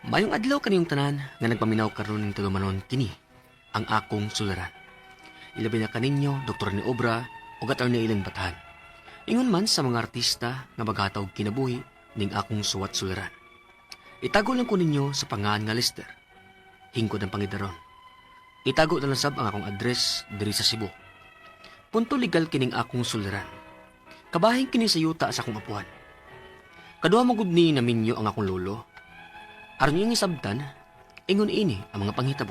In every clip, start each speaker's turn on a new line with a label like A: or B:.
A: Mayong adlaw kaniyong tanan nga nagpaminaw karon ning tulumanon kini ang akong suliran. Ilabi na kaninyo Dr. ni Obra ug Attorney Ellen Batahan. Ingon man sa mga artista nga maghataw og kinabuhi ning akong suwat suliran. Itago lang ko ninyo sa pangan nga Lester. Hingkod ang pangidaron. Itago na lang sab ang akong address diri sa Cebu. Punto legal kining akong suliran. Kabahin kini sa yuta sa akong apuhan. Kaduha magud ni naminyo ang akong lolo. Aron iyang isabtan, ingon ini ang mga panghitabo.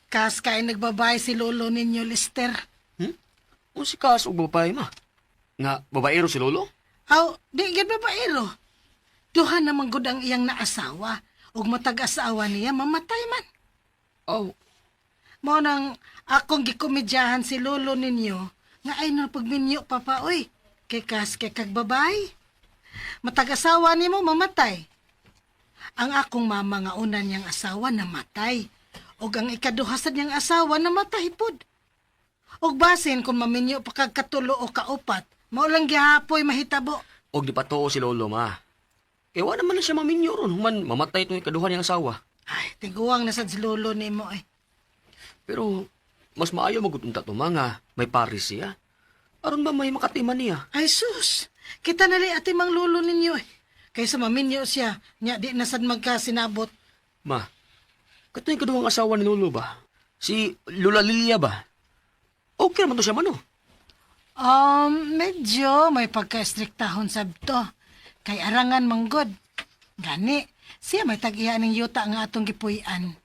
B: Kas kay nagbabay si lolo ninyo, Lester.
A: Unsi kas og babae ma? Nga babaero si lolo?
B: Aw, di gid babaero. Duha naman gud ang iyang naasawa. Ug matag asawa niya mamatay man.
A: Aw,
B: Mao nang akong gikomedyahan si lolo ninyo nga ay na pagminyo papa oy. Kay kas kay kag babay. Matag asawa nimo mamatay. Ang akong mama nga una niyang asawa namatay. Ug ang ikaduha sad niyang asawa namatay pud. Ug basin kung maminyo pa kag katulo o kaupat, mao lang gihapoy mahitabo.
A: Og di pa tuo si lolo ma. Kay wa naman na siya maminyo ron human mamatay itong ikaduha niyang asawa.
B: Ay, tiguang na sad si lolo nimo eh.
A: Pero mas maayo magutunta to ma nga may paris siya. Aron ba may makatiman niya?
B: Ay sus, kita na rin ati mang lolo ninyo eh. Kaysa maminyo siya, nya di na sad magkasinabot.
A: Ma, katong ikaduhang asawa ni lolo ba? Si Lola Lilia ba? Okay naman to siya mano.
B: Medyo may pagka-estriktahon sabto. Kay arangan manggod. Gani, siya may tag-iya ng yuta nga atong gipuy-an.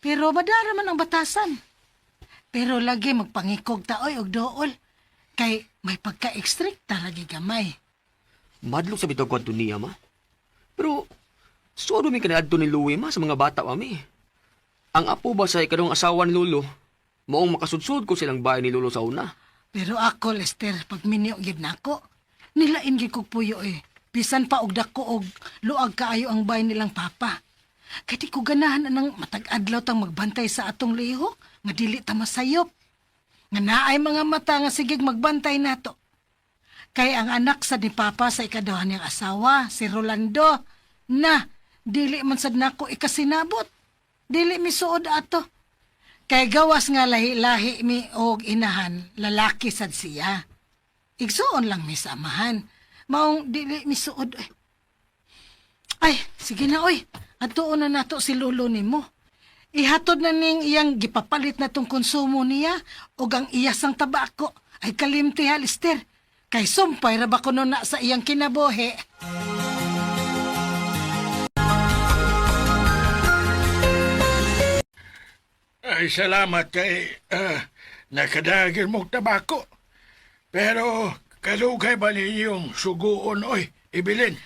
B: Pero madara man ang batasan. Pero lagi magpangikog taoy og dool. Kay may pagka-estrikta lagi gamay.
A: Madlok sa bitaw kwadto niya ma. Pero suod mi kaniadto ni Louie ma sa mga bata pa mi. Ang apo ba sa ikaduhang asawa ni lolo? Maong makasudsud ko silang bahay ni lolo sa una.
B: Pero ako, Lester, pag minyo gyud nako, nilain gyud kog puyo eh. Bisan pa og dako og luag kaayo ang bahay nilang papa. Kay di ko ganahan anang matag-adlaw tang magbantay sa atong lihok, nga dili ta masayop. Nga naay mga mata nga sigig magbantay nato. Kay ang anak sa ni papa sa ikaduha niyang asawa, si Rolando, na dili man sad nako ikasinabot. Dili misuod ato. Kay gawas nga lahi-lahi mi og inahan, lalaki sad siya. Igsuon lang mi sa amahan. Maong dili mi suod. Ay, ay sige na oy. Adtuon na nato si lolo nimo. Ihatod na ning iyang gipapalit na tong konsumo niya og ang iyasang tabako. Ay kalimti ha, Lister. Kay sumpay ra ba kuno na sa iyang kinabuhi.
C: Ay, salamat kay nakadagin mong tabako. Pero kalugay ba ninyong suguon, oy, ibilin?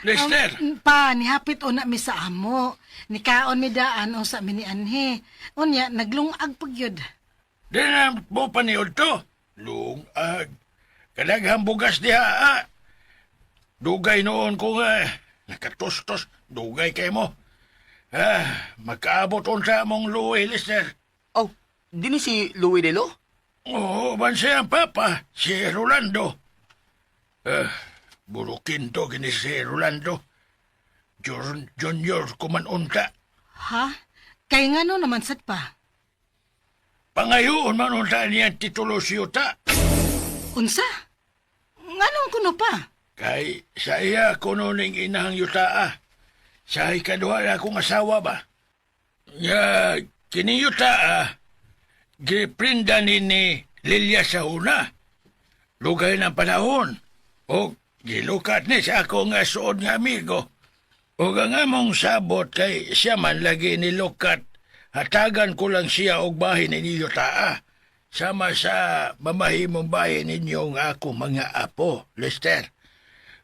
C: Lester,
B: Pa, nihapit una mi sa amo. Nikaon mi daan o sa mi ni anhi. Unya, naglungag pag yun.
C: di na mo paniod to. Lungag. Kadaghang bugas diha, ah. Dugay noon ko nga, nakatustos, dugay kay mo. Ah, makaabot unsa mong luwi, Lester.
A: Aw, dini si Louie Delo?
C: Oo, man siya ang papa, si Rolando. Eh, burukin to gini si Rolando. Junior kuman unta.
B: Ha? Kay ngano naman sad pa?
C: Pangayoon man unta niya ang titulo siyuta.
B: Unsa? Nganong kuno pa?
C: Kay sa iya kuno ning inahang yuta. Sa ikaduha na akong asawa ba? Nga, kini yuta giprinda ni ni Lilia sa una. Lugay ng panahon. O gilukat ni sa ako nga suod nga amigo. O ang among sabot kay siya man lagi ni Lukat. Hatagan ko lang siya og bahin ninyo taa. Sama sa mamahimong bahin ninyo nga ako mga apo, Lester.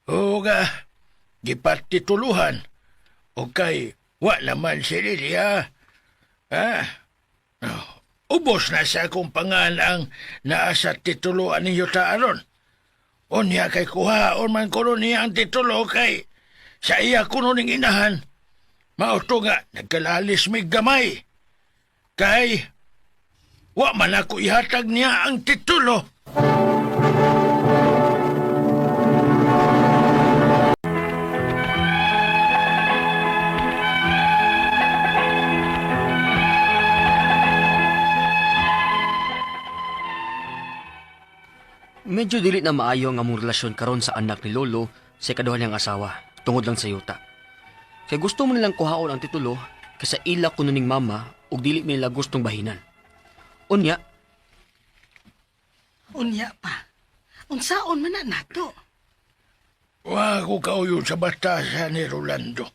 C: O ga, gipatituluhan. O kay, wa naman si Lilia. Ah, oh, ubos na sa akong pangan ang naa sa tituluan ninyo ta aron. Unya kay kuhaon man kuno niya ang titulo kay sa iya kuno ning inahan. Mao to nga nagkalalis mig gamay. Kay Wa man ako ihatag niya ang titulo.
A: Medyo dili na maayo ang among relasyon karon sa anak ni Lolo sa ikaduha niyang asawa, tungod lang sa yuta. Kay gusto mo nilang kuhaon ang titulo kaysa ila kuno ning mama ug dili nila gustong bahinan. Unya,
B: Unya pa. Unsaon man na nato?
C: Wa ko kauyon sa batasan ni Rolando.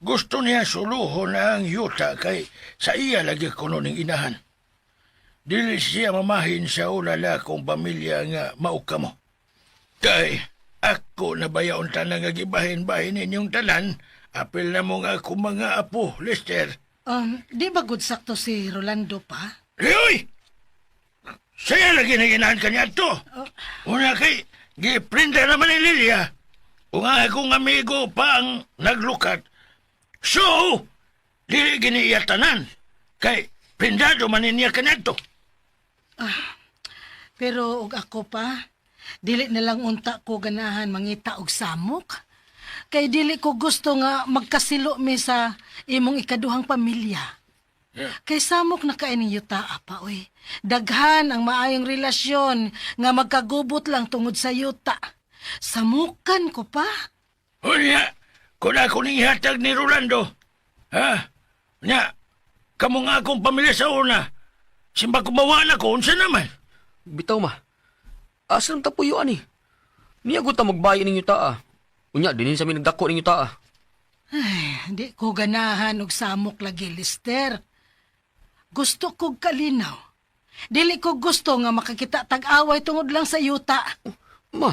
C: Gusto niya suluhon na ang yuta kay sa iya lagi kuno ning inahan. Dili siya mamahin sa ulala kong pamilya nga mauka mo. Kay ako na bayaon tanan nga gibahin-bahin ninyong tanan, apil na mo nga akong mga apo, Lester.
B: Di ba good sakto si Rolando pa?
C: Leoy! Siya lagi na inahan kanya to. Una kay, giprinta naman ni Lilia. Kung ang akong amigo pa ang naglukat. So, dili gini iya tanan. Kay, prindado man niya kanya to.
B: Pero og ako pa, dili na lang unta ko ganahan mangita og samok. Kay dili ko gusto nga magkasilo mi sa imong ikaduhang pamilya.
C: Yeah.
B: Kay samok na kay ning yuta pa oy. Daghan ang maayong relasyon nga magkagubot lang tungod sa yuta. Samukan ko pa.
C: Unya, kung ako ning ihatag ni Rolando, ha? Nya, kamo nga akong pamilya sa una. Simba kumawa na ko, unsa naman?
A: Bitaw ma. Asa lang tapuyo ani? Niya gud ta magbayin ninyo taa. Unya dinin sa mi nagdako ninyo taa.
B: Ay, di ko ganahan og samok lagi, Lister. Gusto kog kalinaw. Dili ko gusto nga makakita tag-away tungod lang sa yuta.
A: Ma,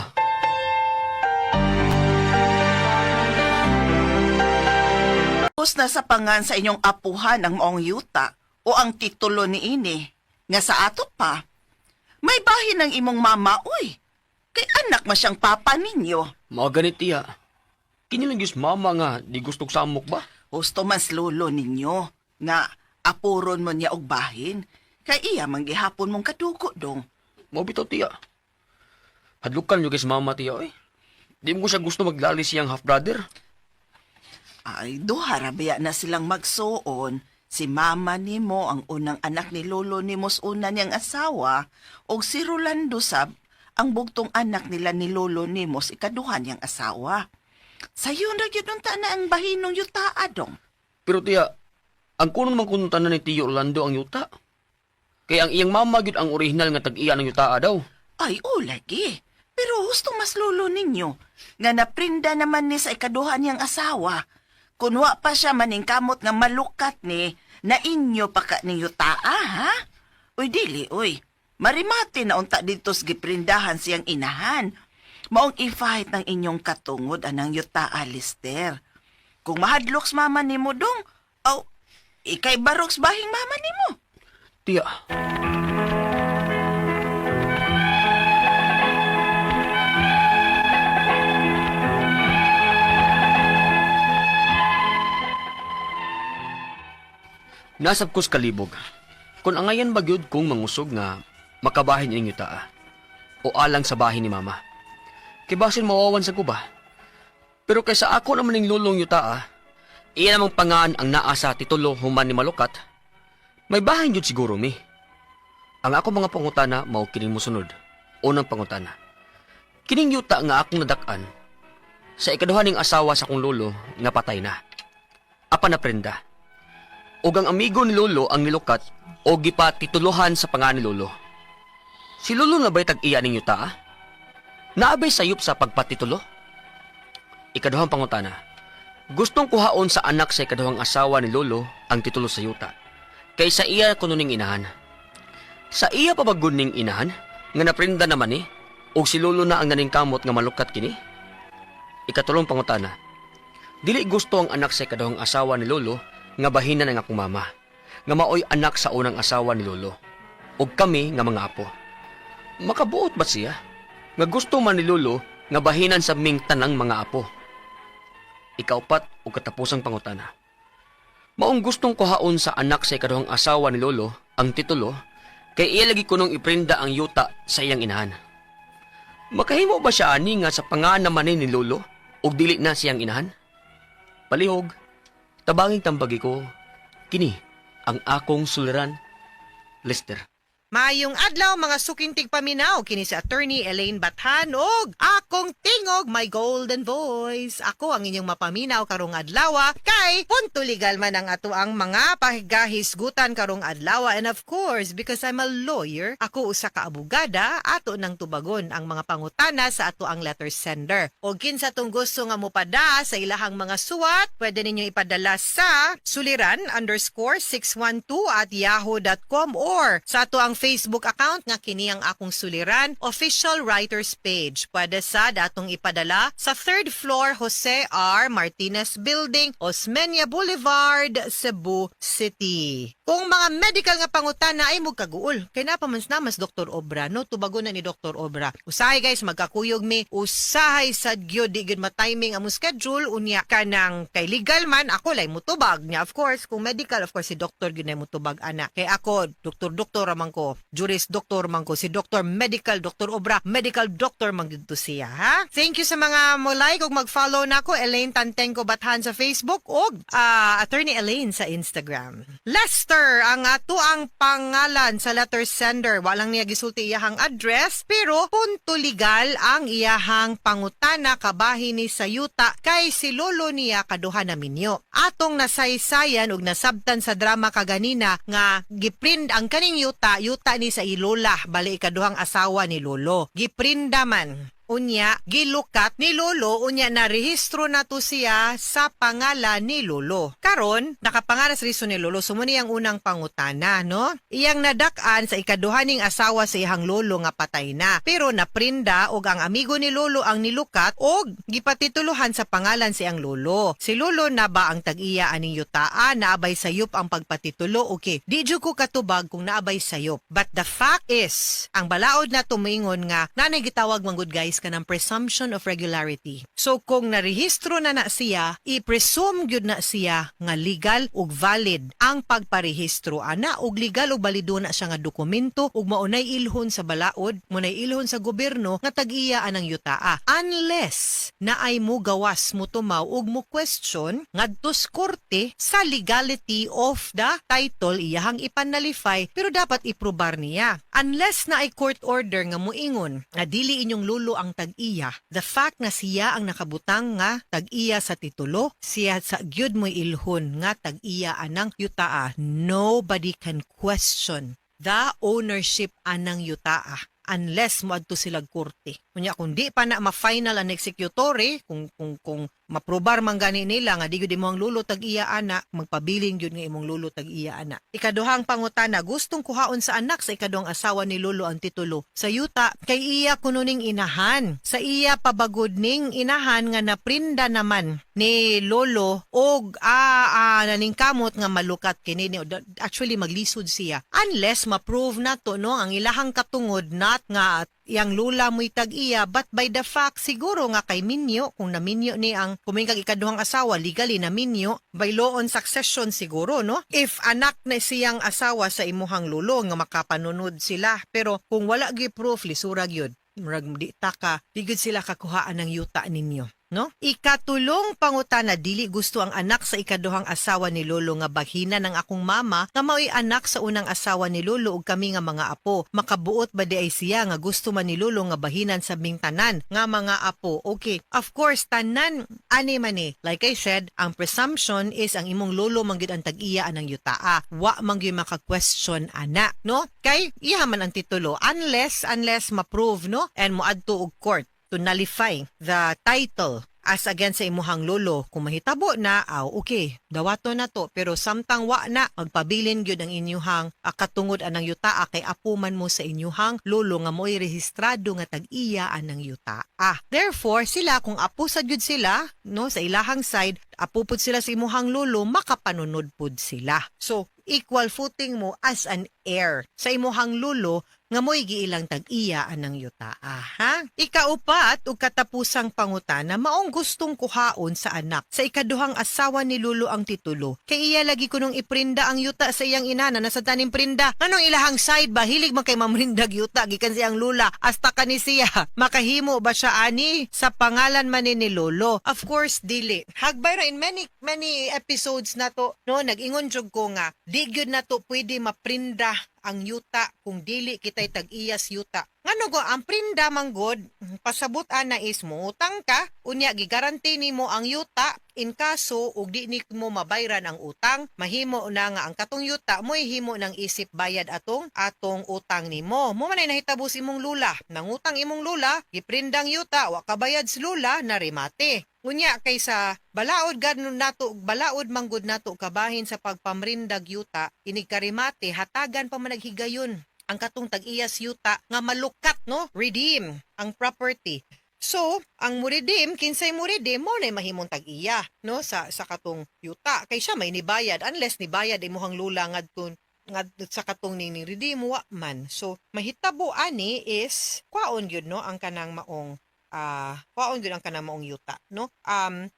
D: Tapos na sa pangan sa inyong apuhan ang maong yuta o ang titulo ni ini, nga sa ato pa. May bahin ang imong mama, uy. Kay anak ma siyang papa ninyo.
A: mao ganit tiya. Kini lang gyud mama nga di gustog samok ba?
D: Husto mas lolo ninyo, nga apuron mo niya og bahin. Kay iya manggihapon mong kadugo dong.
A: Mao bitaw tiya. Hadlukan yo guys mama tiya oy. Di mo ko siya gusto maglali siyang half brother.
D: Ay, duha ra baya na silang magsuon. Si mama nimo ang unang anak ni lolo nimo sa una niyang asawa, ug si Rolando sab ang bugtong anak nila ni lolo nimo sa ikaduha niyang asawa. Sayon ra gyud unta na ang bahinong yutaa dong.
A: Pero tiya, ang kuno man kuno tanan ni Tiyo Orlando ang yuta. Kay ang iyang mama gyud ang orihinal nga tag-iya ng yuta daw.
D: Ay, o lagi. Pero husto mas lolo ninyo, nga naprinda naman ni sa ikaduha niyang asawa. Kunwa pa siya maningkamot nga malukat ni, na inyo pa ka ni yutaa, ha? Uy, dili, uy. Marimati na unta dito sa giprindahan siyang inahan. Maong i-fight ng inyong katungod anang yutaa, Lister. Kung mahadloks mama nimo dong, aw, ikay baroks bahing mama nimo.
A: Tiya. Nasab ko sa kalibog. Kung angayan ba gyud kong mangusog nga makabahin ining yutaa o alang sa bahin ni mama. Kay basin mawawan sa kuba. Pero kaysa ako naman ning lulong yutaa, iya namang pangaan ang naa sa titulo human ni malukat, may bahin jud siguro mi. Ang ako mga pangutana mao kining mosunod. Unang pangutana. Kining yuta nga akong nadak-an sa ikaduha ning asawa sa akong lolo nga patay na. Apan naprenda. Ug ang amigo ni lolo ang nilukat o gipatituluhan sa pangan ni lolo. Si lolo na ba'y tag-iya ning yuta? Ah? Naabay sayop sa pagpatitulo? Ikaduhang pangutana. Gustong kuhaon sa anak sa ikaduhang asawa ni lolo ang titulo sa yuta. Kaysa iya kuno ning inahan. Sa iya pa ba gud ning inahan nga naprinda naman ni og si lolo na ang naningkamot nga malukat kini? Ikatulong pangutana. Dili gusto ang anak sa ikaduhang asawa ni lolo nga bahinan ang akong mama, nga maoy anak sa unang asawa ni lolo, ug kami nga mga apo. Makabuot ba siya? Nga gusto man ni lolo nga bahinan sa ming tanang mga apo. Ikaupat o katapusang pangutana. Maong gustong kuhaon sa anak sa ikaduhang asawa ni Lolo ang titulo Kay iya lagi kunong iprinda ang yuta sa iyang inahan. Makahimo ba siya ani nga sa pangan naman ni Lolo ug dili na siyang inahan? Palihog, tabanging tambagi ko, kini ang akong suliran, Lester.
E: Maayong adlaw, mga suking tigpaminaw, kini si Attorney Elaine Bathan og akong tingog, my golden voice. Ako ang inyong mapaminaw karong adlaw kay punto legal man ang ato ang mga paghahisgutan karong adlaw, and of course, because I'm a lawyer, ako usa ka abogada, ato nang tubagon ang mga pangutana sa ato ang letter sender. O kinsa tong gusto nga mopada sa ilahang mga suwat, pwede ninyo ipadala sa suliran_612@yahoo.com or sa ato ang Facebook account nga kini ang akong suliran official writers page. Pwede sa datong ipadala sa third floor, Jose R. Martinez Building, Osmeña Boulevard, Cebu City. Kung mga medical nga pangutana ay kaguol. Kay napamans na mas Dr. Obra, no? Tubagon na ni Dr. Obra. Usahay, guys, magkakuyog mi. Usahay sad gyud di gyud ma-timing among schedule unya kanang kay legal man ako lay mutubag niya. Of course, kung medical, of course si doctor gyud na mutubag ana. Kay ako doktor doktor man ko, juris doctor man ko, si Doctor Medical Dr. Obra, medical doctor man gyud to siya, ha. Thank you sa mga mo like ug mag-follow nako, Elaine Tantengco Bathan sa Facebook ug Attorney Elaine sa Instagram. Lester ang ato ang pangalan sa letter sender. Walang niya gisulti iyahang address pero punto legal ang iyahang pangutana kabahin ni sa yuta kay si lolo niya kaduha na minyo. Atong nasaysayan ug nasabtan sa drama kaganina nga giprint ang kaning yuta, yuta ni sa ilola, bali ikaduhang asawa ni lolo. Giprinda man. Unya, gilukat ni Lolo, unya na rehistro na to siya sa pangalan ni Lolo. Karon, nakapangalan sa rehistro ni Lolo, so mao ni ang unang pangutana, no? Iyang nadak-an sa ikaduhaning asawa sa iyang lolo nga patay na. Pero naprinda og ang amigo ni Lolo ang nilukat og gipatituluhan sa pangalan sa iyang lolo. Si Lolo na ba ang tag-iya aning yutaa? Naabay sayop ang pagpatitulo? Okay, di jud ko katubag kung naabay sayop. But the fact is, ang balaod na tumingon nga nanay gitawag manggod, guys, kanang presumption of regularity. So kung narehistro na na siya, i-presume gyud na siya nga legal ug valid ang pagparehistro ana ug legal ug balido na siya nga dokumento ug maunay ilhon sa balaod, maunay ilhon sa gobyerno nga tag-iya anang yutaa. Unless na ay mo gawas, mo tumaw ug mo question ngadto sa korte sa legality of the title iyahang ipan-nullify, pero dapat iprobar niya. Unless na ay court order nga muingon nga dili inyong lolo ang tag-iya, the fact nga siya ang nakabutang nga tag-iya sa titulo, siya sa gyud mo'y ilhon nga tag-iya anang yutaa. Nobody can question the ownership anang yutaa unless moadto sila korte. Unya kung di pa na ma-final ang executory, kung maprobar man gani nila nga di gyud imong lolo tag-iya ana, magpabilin gyud nga imong lolo tag-iya ana. Ikaduhang pangutana, gustong kuhaon sa anak sa ikaduhang asawa ni lolo ang titulo sa yuta kay iya kuno ning inahan. Sa iya pabagod ning inahan nga naprinda naman ni lolo og naningkamot nga malukat kini ni. Actually, maglisod siya unless ma-prove na to, no, ang ilahang katungod not nga iyang lula mo'y tag-iya, but by the fact siguro nga kay minyo, kung naminyo ni ang kumingkag ikaduhang asawa, legally naminyo by law on succession siguro, no, if anak na siyang asawa sa imuhang lolo nga makapanunod sila. Pero kung wala gyud proof, lisura gyud, murag di ta ka, di gyud sila kakuhaan ng yuta ninyo, no? Ikatulong pangutana, dili gusto ang anak sa ikaduhang asawa ni lolo nga baghina ng akong mama nga mao'y anak sa unang asawa ni lolo ug kami nga mga apo. Makabuot ba di ay siya nga gusto man ni lolo nga bahinan sa ming tanan nga mga apo? Okay, of course, tanan ani man eh. Like I said, ang presumption is ang imong lolo man gyud ang tag-iya anang yutaa. Wa man gyud maka-question ana, no? Kay iya man ang titulo unless ma-prove, no, and moadto og court to nullify the title as against sa imuhang lolo. Kung mahitabo na, aw, okay, dawato na to. Pero samtang wa na, magpabilin gyud ang inyuhang katungod anang yutaa kay apo man mo sa inyuhang lolo nga mo'y rehistrado nga tag-iya anang yutaa. Therefore, sila kung apo sa gyud sila, no, sa ilahang side, apo pud sila sa imuhang lolo, makapanunod pud sila. So, equal footing mo as an heir sa imuhang lulo nga mo'y giilang tag-iya anang yutaa, ha? Ikaupat ug katapusang pangutana, maong gustong kuhaon sa anak sa ikaduhang asawa ni Lulo ang titulo. Kay iya lagi kunong iprinda ang yuta sa iyang inana, nasa taning prinda. Nganong ilahang side ba hilig man kay mamrindag yuta gikan siyang lula hasta kani siya. Makahimo ba siya ani sa pangalan man ni Lolo? Of course dili. Hagbay ra in many many episodes na to, no, nag-ingon jud ko nga di gyud na to pwede maprinda ang yuta kung dili kita'y tag-iyas yuta. Ngano go ang prinda manggod, pasabot ana is moutang ka, unya gigaranti nimo ang yuta in kaso ug di nimo mabayran ang utang, mahimo na nga ang katong yuta mo'y himo ng isip bayad atong atong utang nimo. Mo man ay nahitabo sa imong lula. Nangutang imong lula, giprindang yuta, wa kabayad sa lula, narimate. Unya kay sa balaod ganun nato, balaod manggod nato kabahin sa pagpamrindag yuta, inig karimate hatagan pa man naghigayon ang katong tag-iyas yuta nga malukat, no, redeem ang property. So, ang muredeem, kinsay muredeem, mo na mahimong tag-iya, no, sa katong yuta. Kay siya may nibayad, unless nibayad imuhang lula ngadto ngadto sa katong ning redeem, wa man. So, mahitabo ani is kwaon gyud, no, ang kanang maong kwaon gyud ang kanang maong yuta, no.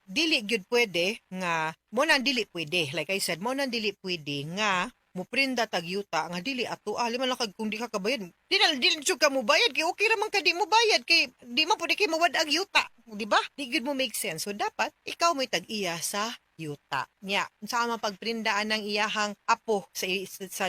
E: Dili gyud pwede nga mo nang dili pwede, like I said, mo nang dili pwede nga muprinda tag yuta nga dili ato. Ah, lima lang kag kung di ka kabayad, di na dili jud ka mo bayad kay okay ra man ka di mo bayad kay di man pud kay mawad ang yuta, di ba? Di gyud mo make sense. So dapat ikaw mo'y tag-iya sa yuta nya. Unsa man pagprindaan ng iyahang apo sa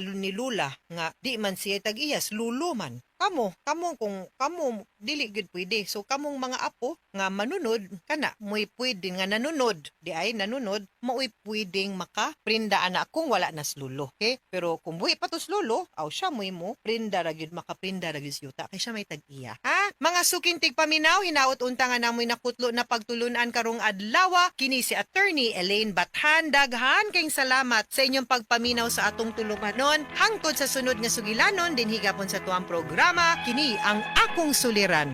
E: ni Lula nga di man siya tag-iyas, lulo man kamo kamo kung kamo dili gyud pwede. So kamong mga apo nga manunod kana mo'y pwede nga nanunod di ay nanunod, mao'y pwedeng makaprinda ana kung wala na lulo, okay? Pero kung buhi pa to lulo, aw siya mo'y mo prinda ra gyud, makaprinda ra gyud sa yuta kay siya may tag-iya, ha? Mga suking tigpaminaw, hinaot unta nga namoy nakutlo na pagtulunan karong adlaw. Kini si Attorney Elaine Bathan. Daghan kayong salamat sa inyong pagpaminaw sa atong tulumanon. Hangtod sa sunod nga sugilanon dinhi gapon sa tuang programa, kini ang Akong Suliran.